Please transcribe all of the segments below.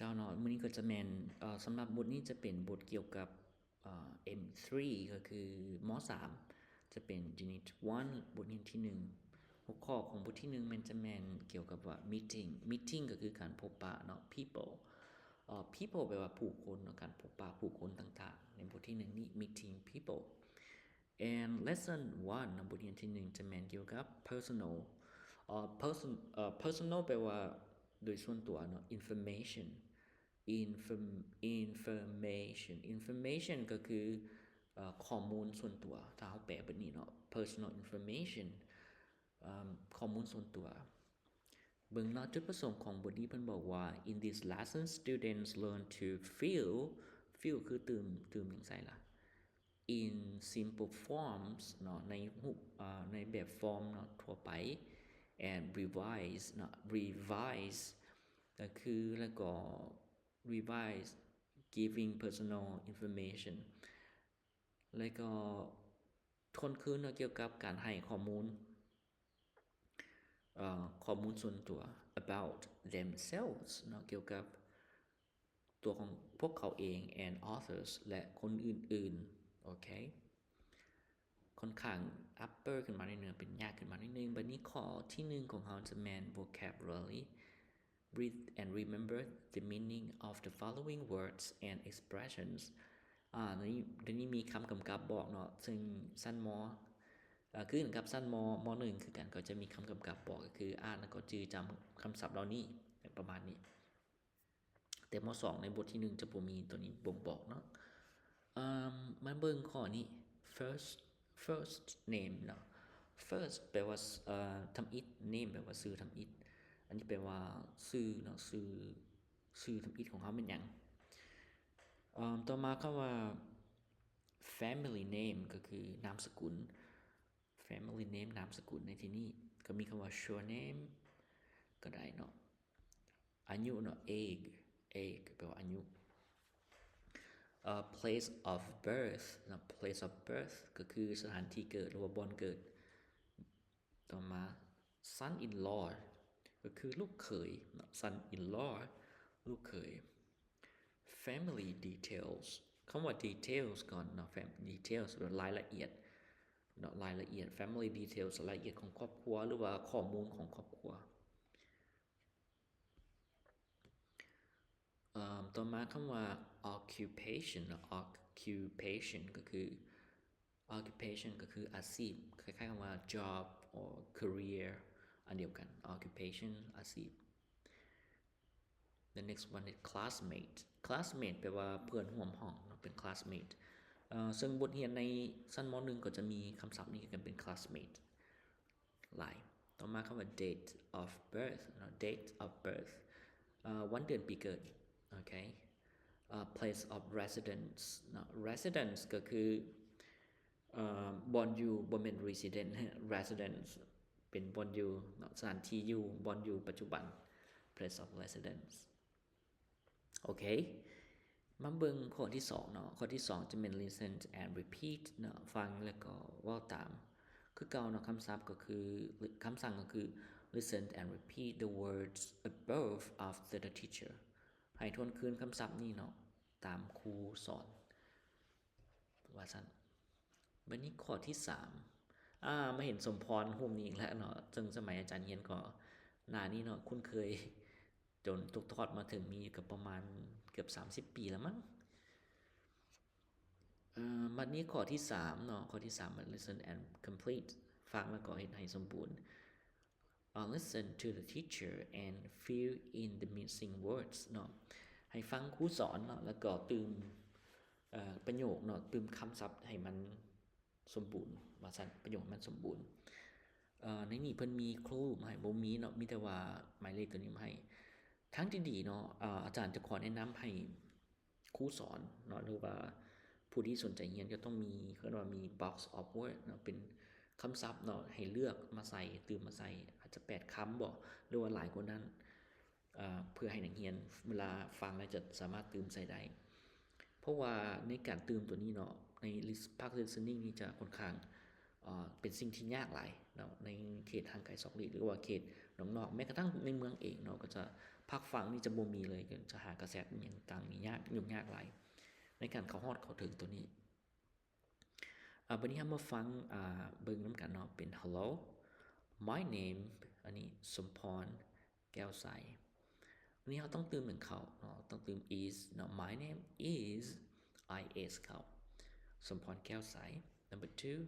ເຈົ້າເນາະ ມື້ນີ້ກໍຈະແມ່ນ ເອີ ສຳລັບບົດນີ້ຈະເປັນບົດກ່ຽວກັບ ເອີ ເອັມ ທຣີ ກໍຄື ມ ສາມ ຈະເປັນ Unit one ບົດຮຽນທີໜຶ່ງ ຫົວຂໍ້ຂອງບົດທີໜຶ່ງແມ່ນ ຈະແມ່ນກ່ຽວກັບວ່າ Meeting Meeting ກໍຄືການພົບປະເນາະ People ເອີ People ແປວ່າຜູ້ຄົນເນາະ ການພົບປະຜູ້ຄົນຕ່າງໆ ໃນບົດທີໜຶ່ງນີ້ Meeting People and Lesson one ເນາະ ບົດຮຽນທີໜຶ່ງຈະແມ່ນກ່ຽວກັບ Personal ເອີ Person ເອີ Personal ແປວ່າໂດຍສ່ວນຕົວເນາະ Information Inform Information Information ກໍຄື ເອີ ຂໍ້ມູນສ່ວນຕົວ ຖ້າເຮົາແປແບບນີ້ເນາະ Personal Information ເອີ ຂໍ້ມູນສ່ວນຕົວ. ເບິ່ງເນາະ ຈຸດປະສົງຂອງບົດນີ້ເພິ່ນບອກວ່າ In this lesson, students learn to fill Fill ຄືຕື່ມ ຕື່ມຫຍັງໃສ່ລະ In simple forms ເນາະ ໃນຮູບ ເອີ ໃນແບບຟອມເນາະ ທົ່ວໄປ and revise ເນາະ Revise ກໍຄື ແລ້ວກໍ Revise Giving Personal Information ແລ້ວກໍ ທວນຄືນເນາະ ກ່ຽວກັບການໃຫ້ຂໍ້ມູນ ເອີ ຂໍ້ມູນສ່ວນຕົວ about themselves ເນາະ ກ່ຽວກັບຕົວຂອງພວກເຂົາເອງ and others ແລະ ຄົນອື່ນໆ ໂອເຄ ຂ້ອນຂ້າງ upper ຂຶ້ນມາໜ້ອຍໜຶ່ງ ເປັນຍາກຂຶ້ນມາໜ້ອຍໜຶ່ງ. ບັດນີ້ຂໍ້ທີໜຶ່ງຂອງເຮົາຈະແມ່ນ vocabulary Read and remember the meaning of the following words and expressions. ອາ ດຽວນີ້ ດຽວນີ້ມີຄຳກຳກັບບອກເນາະ ເຊິ່ງຊັ້ນ ມ ອາ ຄືກັນກັບຊັ້ນ ມ ມ ໜຶ່ງ ຄືກັນ ກໍຈະມີຄຳກຳກັບບອກ ກໍຄືອ່ານ ແລ້ວກໍຈື່ຈຳຄຳສັບເຫຼົ່ານີ້ ປະມານນີ້. ແຕ່ ມ ສອງ ໃນບົດທີໜຶ່ງຈະບໍ່ມີຕົວນີ້ບົ່ງບອກເນາະ. ເອີ່ມ ມາເບິ່ງຂໍ້ນີ້ first first name ເນາະ first ແປວ່າ ເອີ່ ທຳອິດ name ແປວ່າຊື່ທຳອິດ ອັນນີ້ແປວ່າຊື່ເນາະ ຊື່ ຊື່ທຳອິດຂອງເຮົາແມ່ນຫຍັງ? ເອີ່ມ ຕໍ່ມາຄຳວ່າ family name ກໍຄືນາມສະກຸນ family name ນາມສະກຸນໃນທີ່ນີ້ ກໍມີຄຳວ່າ surname ກໍໄດ້ເນາະ ອາຍຸເນາະ age age ແປວ່າອາຍຸ ເອີ່ place of birth ເນາະ place of birth ກໍຄືສະຖານທີ່ເກີດ ຫຼືວ່າບ່ອນເກີດ. ຕໍ່ມາ son in law ກໍຄືລູກເຂີຍເນາະ son in law ລູກເຂີຍ. family details ຄຳວ່າ details ກ່ອນເນາະ fam details ລາຍລະອຽດເນາະ ລາຍລະອຽດ family details ລາຍລະອຽດຂອງຄອບຄົວ ຫຼືວ່າຂໍ້ມູນຂອງຄອບຄົວ. ເອີ່ມ ຕໍ່ມາຄຳວ່າ occupation ເນາະ occupation ກໍຄື occupation ກໍຄືອາຊີບ ຄ້າຍໆ ຄຳວ່າ job or career ອັນດຽວກັນ occupation ອາຊີບ. The next one is classmate classmate ແປວ່າເພື່ອນຮ່ວມຫ້ອງເນາະ ເປັນ classmate ເອີ່ ເຊິ່ງບົດຮຽນໃນຊັ້ນ ມ ໜຶ່ງ ກໍຈະມີຄຳສັບນີ້ຄືກັນ ເປັນ classmate ຫຼາຍ. ຕໍ່ມາຄຳວ່າ date of birth ເນາະ date of birth ເອີ່ ວັນເດືອນປີເກີດ ໂອເຄ ເອີ່ place of residence ເນາະ residence ກໍຄື ເອີ່ ບ່ອນຢູ່ ບໍ່ແມ່ນ resident residence ເປັນບ່ອນຢູ່ເນາະ ສະຖານທີ່ຢູ່ ບ່ອນຢູ່ປັດຈຸບັນ place of residence. ໂອເຄ ມາເບິ່ງຂໍ້ທີສອງເນາະ ຂໍ້ທີສອງຈະແມ່ນ listen and repeat ເນາະ ຟັງແລ້ວກໍເວົ້າຕາມ ຄືເກົ່າເນາະ ຄຳສັບກໍຄື ຄຳສັ່ງກໍຄື listen and repeat the words above after the teacher ໃຫ້ທວນຄືນຄຳສັບນີ້ເນາະ ຕາມຄູສອນ ວ່າຊັ້ນ. ບັດນີ້ຂໍ້ທີສາມ ອາ ມາເຫັນສົມພອນຮູບນີ້ອີກແລ້ວເນາະ ເຊິ່ງສະໄໝອາຈານຮຽນກໍໜ້ານີ້ເນາະ ຄຸ້ນເຄີຍ ຈົນຕົກທອດມາເຖິງນີ້ກໍປະມານເກືອບສາມສິບປີແລ້ວມັ້ງ. ເອີ ບັດນີ້ຂໍ້ທີສາມເນາະ ຂໍ້ທີສາມ listen and complete ຟັງແລ້ວກໍເຮັດໃຫ້ສົມບູນ. ເອີ listen to the teacher and fill in the missing words ເນາະ ໃຫ້ຟັງຄູສອນເນາະ ແລ້ວກໍຕື່ມ ເອີ ປະໂຫຍກເນາະ ຕື່ມຄຳສັບໃຫ້ມັນ ສົມບູນ ວ່າຊັ້ນ ປະໂຫຍກມັນສົມບູນ. ເອີ ໃນນີ້ເພິ່ນມີ clue ມາໃຫ້ ບໍ່ມີເນາະ ມີແຕ່ວ່າໝາຍເລກຕົວນີ້ມາໃຫ້. ທາງທີ່ດີເນາະ ອາ ອາຈານຈະຂໍແນະນຳໃຫ້ຄູສອນເນາະ ຫຼືວ່າຜູ້ທີ່ສົນໃຈຮຽນ ກໍຕ້ອງມີ ເອີ້ນວ່າມີ box of word ເນາະ ເປັນຄຳສັບເນາະ ໃຫ້ເລືອກມາໃສ່ ຕື່ມມາໃສ່ ອາດຈະແປດຄຳບໍ ຫຼືວ່າຫຼາຍກວ່ານັ້ນ. ເພື່ອໃຫ້ນັກຮຽນເວລາຟັງແລ້ວຈະສາມາດຕື່ມໃສ່ໄດ້ ເພາະວ່າໃນການຕື່ມຕົວນີ້ເນາະ ໃນ lis- ພາກ listening ນີ້ຈະຂ້ອນຂ້າງ ເປັນສິ່ງທີ່ຍາກຫຼາຍເນາະ ໃນເຂດຫ່າງໄກສອກຫຼີກ ຫຼືວ່າເຂດນອກໆ ແມ້ກະທັ່ງໃນເມືອງເອງເນາະ ກໍຈະ ພາກຝັ່ງນີ້ຈະບໍ່ມີເລີຍ ຈະຫາກະແຊັດຫຍັງຕ່າງນີ້ຍາກ ຫຍຸ້ງຍາກຫຼາຍໃນການເຂົ້າຮອດເຂົ້າເຖິງໂຕນີ້. ອາ ບັດນີ້ເຮົາມາຟັງ ອາ ເບິ່ງນຳກັນເນາະ ເປັນ Hello, my name ອັນນີ້ ສົມພອນ ແກ້ວໃສ. ອັນນີ້ເຮົາຕ້ອງຕື່ມຫຍັງເຂົ້າເນາະ ຕ້ອງຕື່ມ is ເນາະ My name is is ເຂົ້າ ສົມພອນ ແກ້ວໃສ. Number two,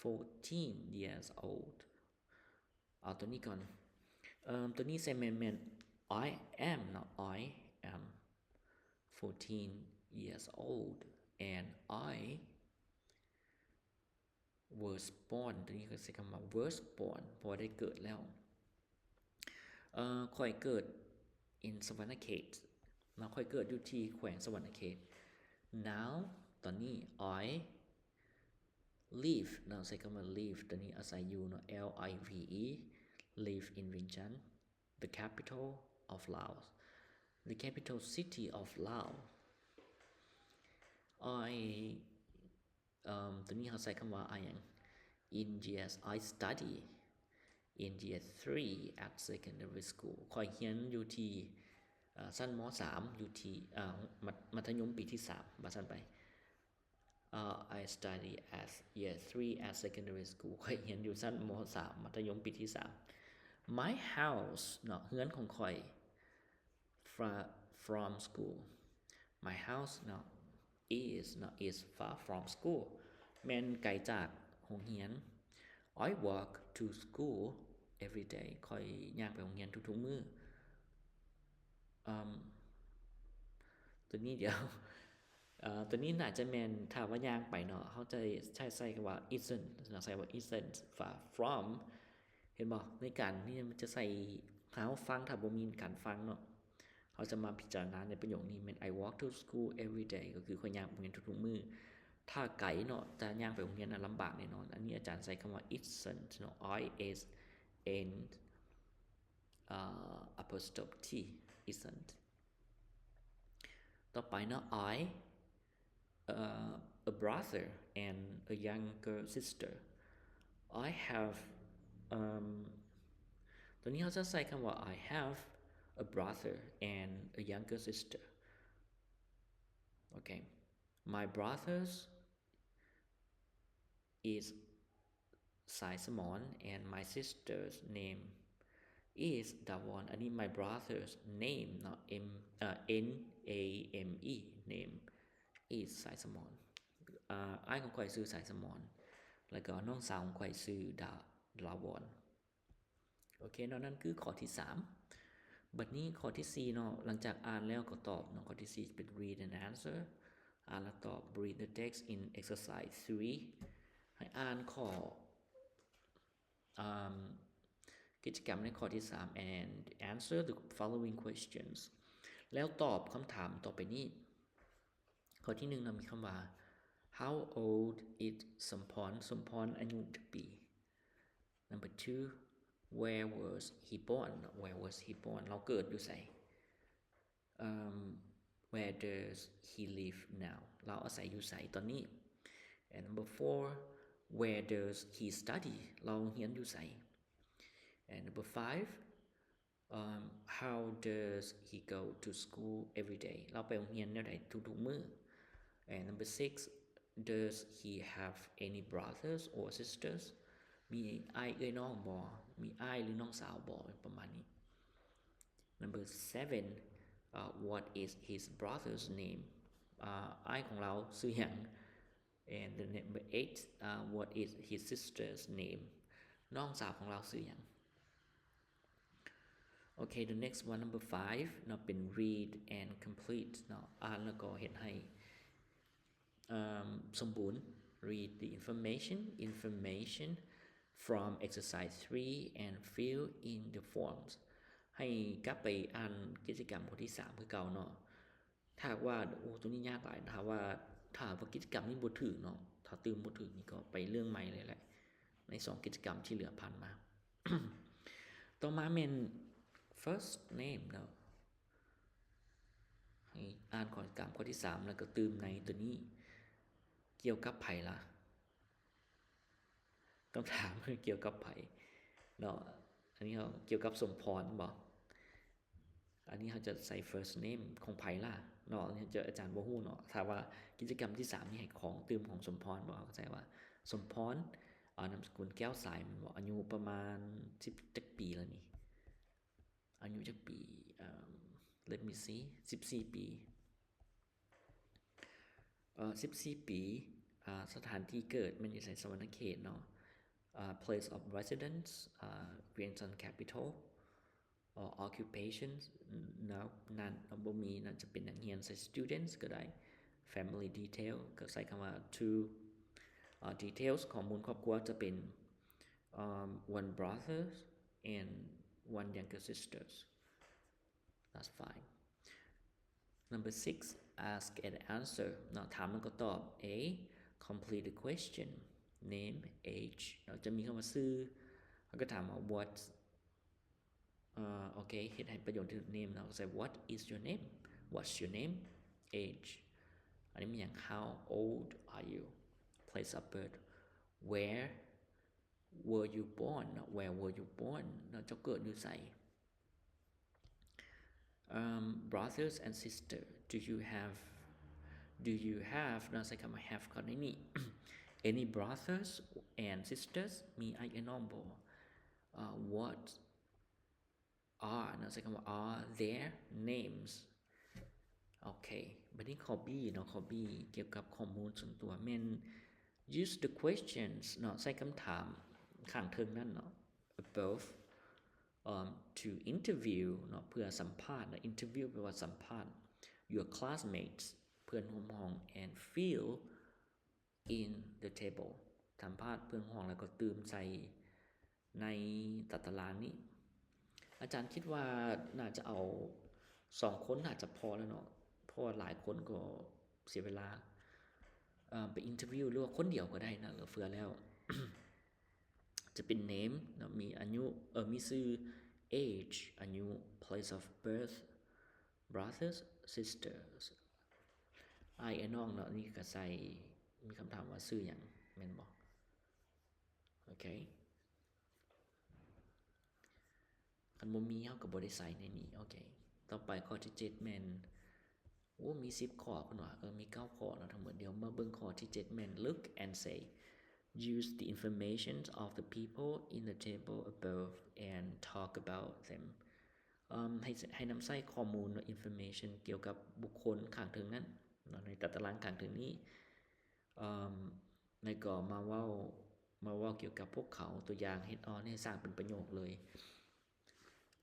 fourteen years old. ເອົາໂຕນີ້ກ່ອນ ເອີ ໂຕນີ້ໃສ່ແມ່ນ ແມ່ນ I am ເນາະ I am fourteen years old and I was born ໂຕນີ້ກໍໃຊ້ຄຳວ່າ was born ເພາະວ່າໄດ້ເກີດແລ້ວ. ເອີ ຂ້ອຍເກີດ in ສະຫວັນນະເຂດເນາະ ຂ້ອຍເກີດຢູ່ທີ່ແຂວງສະຫວັນນະເຂດ. Now ຕອນນີ້ I live ເນາະ ໃຊ້ຄຳວ່າ live ໂຕນີ້ອາໄສຢູ່ເນາະ L I V E live in Vientiane, the capital of Laos, the capital city of Laos. I ເອີ ໂຕນີ້ເຮົາໃຊ້ຄຳວ່າ I ຫຍັງ in years I study in year three at secondary school ຂ້ອຍຮຽນຢູ່ທີ່ ເອີ ຊັ້ນ ມ.ສາມ ຢູ່ທີ່ ເອີ ມັດ ມັດທະຍົມປີທີສາມ ວ່າຊັ້ນໄປ. ເອີ I study at year three at secondary school ຂ້ອຍຮຽນຢູ່ຊັ້ນ ມ.ສາມ ມັດທະຍົມປີທີສາມ. My house ເນາະ ເຮືອນຂອງຂ້ອຍ far from school. My house ເນາະ is ເນາະ is far from school ແມ່ນໄກຈາກໂຮງຮຽນ. I walk to school every day ຂ້ອຍຍ່າງໄປໂຮງຮຽນທຸກໆມື້. ເອີ ໂຕນີ້ດຽວ ເອີ ໂຕນີ້ໜ້າຈະແມ່ນ ຖ້າວ່າຍ່າງໄປເນາະ ເຮົາຈະໃຊ້ ໃຊ້ຄຳວ່າ isn't ເນາະ ໃຊ້ວ່າ isn't far from ເຫັນບໍ່? ໃນການນີ້ມັນຈະໃສ່ ຖ້າເຮົາຟັງ ຖ້າບໍ່ມີການຟັງເນາະ ເຮົາຈະມາພິຈາລະນາໃນປະໂຫຍກນີ້ແມ່ນ I walk to school every day ກໍຄືຂ້ອຍຍ່າງໄປໂຮງຮຽນທຸກໆມື້. ຖ້າໄກເນາະ ຈະຍ່າງໄປໂຮງຮຽນນະລຳບາກແນ່ນອນ. ອັນນີ້ອາຈານໃຊ້ຄຳວ່າ isn't ເນາະ I S N ເອີ apostrophe T isn't. ຕໍ່ໄປເນາະ I uh, a brother and a younger sister. I have, um, ໂຕນີ້ເຮົາຈະໃຊ້ຄຳວ່າ I have a brother and a younger sister. Okay. My brother's is ສາຍສະໝອນ and my sister's name is ດາວອນ. ອັນນີ້ my brother's name ເນາະ M ເອີ N A M E name is ສາຍສະໝອນ. ອາ ອ້າຍຂອງຂ້ອຍຊື່ສາຍສະໝອນ ແລ້ວກໍນ້ອງສາວຂອງຂ້ອຍຊື່ດາ ດາວອນ. ໂອເຄເນາະ ນັ້ນຄືຂໍ້ທີສາມ. ບັດນີ້ຂໍ້ທີສີ່ເນາະ ຫຼັງຈາກອ່ານແລ້ວກໍຕອບເນາະ. ຂໍ້ທີສີ່ເປັນ read and answer ອ່ານແລ້ວຕອບ. Read the text in exercise three ໃຫ້ອ່ານຂໍ້ ອາ ກິດຈະກຳໃນຂໍ້ທີສາມ and answer the following questions ແລ້ວຕອບຄຳຖາມຕໍ່ໄປນີ້. ຂໍ້ທີໜຶ່ງເນາະ ມີຄຳວ່າ How old is ສົມພອນ? ສົມພອນອາຍຸຈັກປີ? Number two, where was he born? Where was he born? ລາວເກີດຢູ່ໃສ? Um, where does he live now? ລາວອາໄສຢູ່ໃສຕອນນີ້? And number four, where does he study? ລາວຮຽນຢູ່ໃສ? And number five, um, how does he go to school every day? ລາວໄປໂຮງຮຽນແນວໃດທຸກໆມື້? And number six, does he have any brothers or sisters? ມີອ້າຍເອື້ອຍນ້ອງບໍ່? ມີອ້າຍຫຼືນ້ອງສາວບໍ່? ປະມານນີ້. Number seven, uh, what is his brother's name? ອາ ອ້າຍຂອງລາວຊື່ຫຍັງ? And the number eight, uh, what is his sister's name? ນ້ອງສາວຂອງລາວຊື່ຫຍັງ? Okay, the next one, number five ເນາະ ເປັນ read and complete ເນາະ ອ່ານແລ້ວກໍເຮັດໃຫ້ ເອີ່ມ ສົມບູນ. Read the information, information from exercise three and fill in the forms. ໃຫ້ກັບໄປອ່ານກິດຈະກຳຂໍ້ທີສາມຄືເກົ່າເນາະ. ຖ້າຫາກວ່າ ໂອ້ ໂຕນີ້ຍາກຫຼາຍ. ຖ້າວ່າ ຖ້າວ່າກິດຈະກຳນີ້ບໍ່ຖືກເນາະ ຖ້າຕື່ມບໍ່ຖືກນີ້ກໍໄປເລື່ອງໃໝ່ເລີຍແຫຼະ ໃນສອງກິດຈະກຳທີ່ເຫຼືອຜ່ານມາ. ຕໍ່ມາແມ່ນ first name ເນາະ ໃຫ້ອ່ານຂໍ້ກຳຂໍ້ທີສາມ ແລ້ວກໍຕື່ມໃນໂຕນີ້ ກ່ຽວກັບໃຜລະ? ຄຳຖາມຄືກ່ຽວກັບໃຜເນາະ? ອັນນີ້ເຮົາກ່ຽວກັບສົມພອນບໍ? ອັນນີ້ເຮົາຈະໃສ່ first name ຂອງໃຜລະເນາະ ອັນນີ້ຈະ ອາຈານບໍ່ຮູ້ເນາະ. ຖ້າວ່າກິດຈະກຳທີສາມນີ້ໃຫ້ຂອງຕື່ມຂອງສົມພອນບໍ່ ເຮົາກໍໃສ່ວ່າສົມພອນ ອາ ນາມສະກຸນແກ້ວສາຍ ແມ່ນບໍ່? ອາຍຸປະມານສິບຈັກປີແລ້ວນີ້? ອາຍຸຈັກປີ? ເອີ່ມ let me see ສິບສີ່ປີ. ເອີ່ ສິບສີ່ປີ. ອາ ສະຖານທີ່ເກີດແມ່ນຢູ່ໃສ? ສະຫວັນນະເຂດເນາະ. ອາ place of residence ອາ ວຽງຈັນ capital. ອາ occupation ນະ ນັ້ນ ບໍ່ມີ ໜ້າຈະເປັນນັກຮຽນ ໃສ່ students ກໍໄດ້. Family detail ກໍໃສ່ຄຳວ່າ two. ອາ details ຂໍ້ມູນຄອບຄົວຈະເປັນ ອາ one brother and one younger sisters. That's fine. Number six, ask and answer ເນາະ ຖາມແລ້ວກໍຕອບ. A, complete the question. Name, age ເນາະ ຈະມີຄຳວ່າຊື່ ເຮົາກໍຖາມວ່າ what ເອີ່ ໂອເຄ ເຮັດໃຫ້ປະໂຫຍກທີ່ name ເນາະ ກໍໃສ່ what is your name? What's your name? Age. ອັນນີ້ແມ່ນຫຍັງ? How old are you? Place of birth. Where were you born ເນາະ where were you born ເນາະ ເຈົ້າເກີດຢູ່ໃສ? ເອີ່ມ brothers and sister, do you have do you have ເນາະ ໃສ່ຄຳວ່າ have ເຂົ້າໃນນີ້. Any brothers and sisters ມີອ້າຍເອື້ອຍນ້ອງບໍ່? ເອີ່ what are ເນາະ ໃສ່ຄຳວ່າ are their names. ໂອເຄ ບັດນີ້ຂໍ້ B ເນາະ ຂໍ້ B ກ່ຽວກັບຂໍ້ມູນສ່ວນຕົວ ແມ່ນ use the questions ເນາະ ໃສ່ຄຳຖາມຂ້າງເທິງນັ້ນເນາະ above, um, to interview ເນາະ ເພື່ອສຳພາດເນາະ. Interview ແປວ່າສຳພາດ your classmates ເພື່ອນຮ່ວມຫ້ອງ and fill in the table ສຳພາດເພື່ອນຮ່ວມຫ້ອງ ແລ້ວກໍຕື່ມໃສ່ໃນຕາຕະລາງນີ້. ອາຈານຄິດວ່າໜ້າຈະເອົາສອງຄົນໜ້າຈະພໍແລ້ວເນາະ ເພາະວ່າຫຼາຍຄົນກໍເສຍເວລາ ເອີ່ ໄປ interview ຫຼືວ່າຄົນດຽວກໍໄດ້ນະ ເຫຼືອເຟືອແລ້ວ. ຈະເປັນ name ເນາະ ມີອາຍຸ ເອີ ມີຊື່ age ອາຍຸ place of birth, brothers, sisters ອ້າຍເອື້ອຍນ້ອງເນາະ. ນີ້ກໍໃສ່ ມີຄຳຖາມວ່າຊື່ຫຍັງ ແມ່ນບໍ່? ໂອເຄ ຄັນບໍ່ມີເຮົາກໍບໍ່ໄດ້ໃສ່ໃນນີ້. ໂອເຄ ຕໍ່ໄປຂໍ້ທີເຈັດແມ່ນ ໂອ້ ມີສິບຂໍ້ເພິ່ນວ່າ ເອີ ມີເກົ້າຂໍ້ເນາະທັງໝົດ. ດຽວມາເບິ່ງຂໍ້ທີເຈັດແມ່ນ look and say, use the information of the people in the table above and talk about them. ເອີ່ມ ໃຫ້ ໃຫ້ນຳໃຊ້ຂໍ້ມູນ information ກ່ຽວກັບບຸກຄົນຂ້າງເທິງນັ້ນເນາະ ໃນຕາຕະລາງຂ້າງເທິງນີ້ ເອີ່ມ ແລ້ວກໍມາເວົ້າ ມາເວົ້າກ່ຽວກັບພວກເຂົາ. ຕົວຢ່າງ ເຮັດ ອອ ໃຫ້ສ້າງເປັນປະໂຫຍກເລີຍ.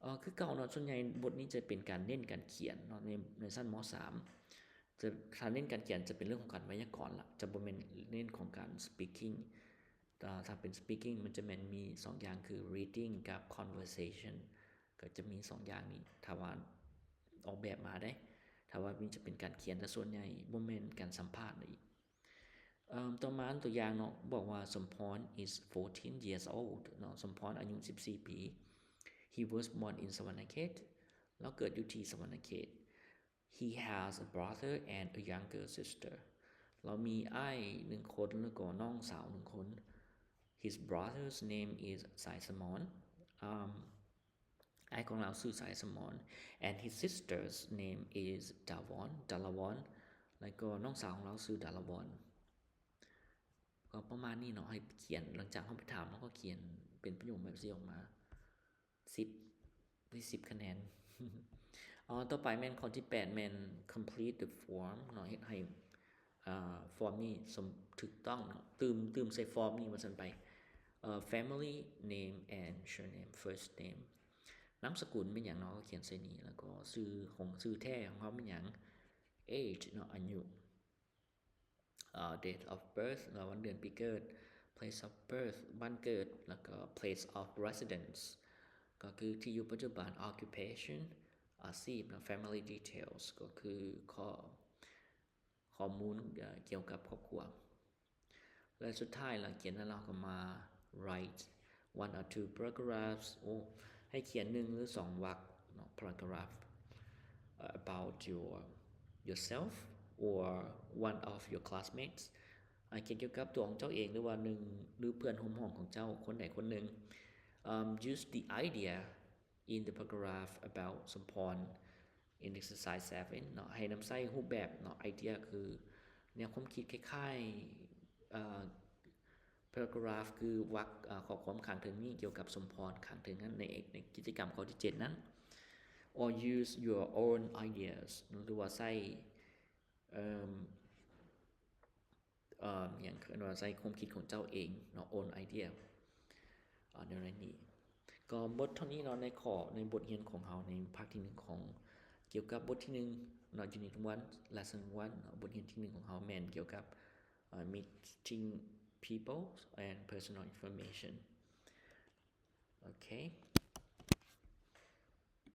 ເອີ ຄືເກົ່າເນາະ ສ່ວນໃຫຍ່ບົດນີ້ຈະເປັນການເນັ້ນການຂຽນເນາະ ໃນ ໃນຊັ້ນ ມໍສາມ ຈະ ຖ້າເນັ້ນການຂຽນຈະເປັນເລື່ອງຂອງການໄວຍາກອນລະ ຈະບໍ່ແມ່ນເນັ້ນຂອງການ speaking. ຖ້າ ຖ້າເປັນ speaking ມັນຈະແມ່ນມີສອງຢ່າງ ຄື reading ກັບ conversation ກໍຈະມີສອງຢ່າງນີ້ ຖ້າວ່າອອກແບບມາເດ້. ຖ້າວ່າມີຈະເປັນການຂຽນ ແຕ່ສ່ວນໃຫຍ່ບໍ່ແມ່ນການສຳພາດອີກ. ເອີ່ມ ຕໍ່ມາຕົວຢ່າງເນາະ ບອກວ່າ ສົມພອນ is fourteen years old ເນາະ ສົມພອນອາຍຸສິບສີ່ປີ. He was born in Sawanakhet ລາວເກີດຢູ່ທີ່ສະຫວັນນະເຂດ. He has a brother and a younger sister. ລາວມີອ້າຍໜຶ່ງຄົນ ແລ້ວກໍນ້ອງສາວໜຶ່ງຄົນ. His brother's name is ສາຍສະໝອນ. ອາ ອ້າຍຂອງລາວຊື່ສາຍສະໝອນ and his sister's name is Dawon, ດາລາວອນ ແລ້ວກໍນ້ອງສາວຂອງລາວຊື່ດາລາວອນ. ກໍປະມານນີ້ເນາະ ໃຫ້ຂຽນ ຫຼັງຈາກເຮົາໄປຖາມ ເຮົາກໍຂຽນເປັນປະໂຫຍກແບບນີ້ອອກມາ ສິບ ໄດ້ສິບຄະແນນ. ເອີ ຕໍ່ໄປແມ່ນຂໍ້ທີແປດ ແມ່ນ complete the form ເນາະ ເຮັດໃຫ້ ເອີ form ນີ້ສົມ ຖືກຕ້ອງເນາະ ຕື່ມ ຕື່ມໃສ່ form ນີ້ວ່າຊັ້ນໄປ. ເອີ family name and surname, first name ນາມສະກຸນແມ່ນຫຍັງເນາະ ກໍຂຽນໃສ່ນີ້ ແລ້ວກໍຊື່ຂອງ ຊື່ແທ້ຂອງເຮົາແມ່ນຫຍັງ age ເນາະ ອາຍຸ ເອີ date of birth ເນາະ ວັນເດືອນປີເກີດ, place of birth ບ້ານເກີດ ແລ້ວກໍ place of residence ກໍຄືທີ່ຢູ່ປັດຈຸບັນ, occupation ອາຊີບເນາະ, family details ກໍຄືຂໍ້ ຂໍ້ມູນ ເອີ ກ່ຽວກັບຄອບຄົວ. ແລະ ສຸດທ້າຍລະ ຂຽນແລ້ວເຮົາກໍມາ write one or two paragraphs ໂອ້ ໃຫ້ຂຽນໜຶ່ງຫຼືສອງວັກເນາະ paragraph, uh, about your, yourself or one of your classmates. ໃຫ້ຂຽນກ່ຽວກັບຕົວຂອງເຈົ້າເອງ ຫຼືວ່າໜຶ່ງ ຫຼືເພື່ອນຮ່ວມຫ້ອງຂອງເຈົ້າຄົນໃດຄົນໜຶ່ງ. Um, use the idea in the paragraph about ສົມພອນ In exercise seven ເນາະ ໃຫ້ນຳໃຊ້ຮູບແບບເນາະ idea ຄືແນວຄວາມຄິດຄ້າຍໆ ເອີ paragraph ຄືວັກ ເອີ ຂໍ້ຄວາມຂ້າງເທິງນີ້ກ່ຽວກັບສົມພອນຂ້າງເທິງນັ້ນ ໃນ ໃນກິດຈະກຳຂໍ້ທີເຈັດນັ້ນ or use your own ideas ຫຼືວ່າໃຊ້ ເອີ ເອີ ຫຍັງເອີ້ນວ່າໃຊ້ຄວາມຄິດຂອງເຈົ້າເອງເນາະ own idea ເອີ ແນວໃນນີ້. ກໍໝົດເທົ່ານີ້ເນາະ ໃນຂໍ້ ໃນບົດຮຽນຂອງເຮົາ ໃນພາກທີໜຶ່ງຂອງ ກ່ຽວກັບບົດທີໜຶ່ງເນາະ unit one lesson one ເນາະ. ບົດຮຽນທີໜຶ່ງຂອງເຮົາແມ່ນກ່ຽວກັບ ເອີ meeting people and personal information. ໂອເຄ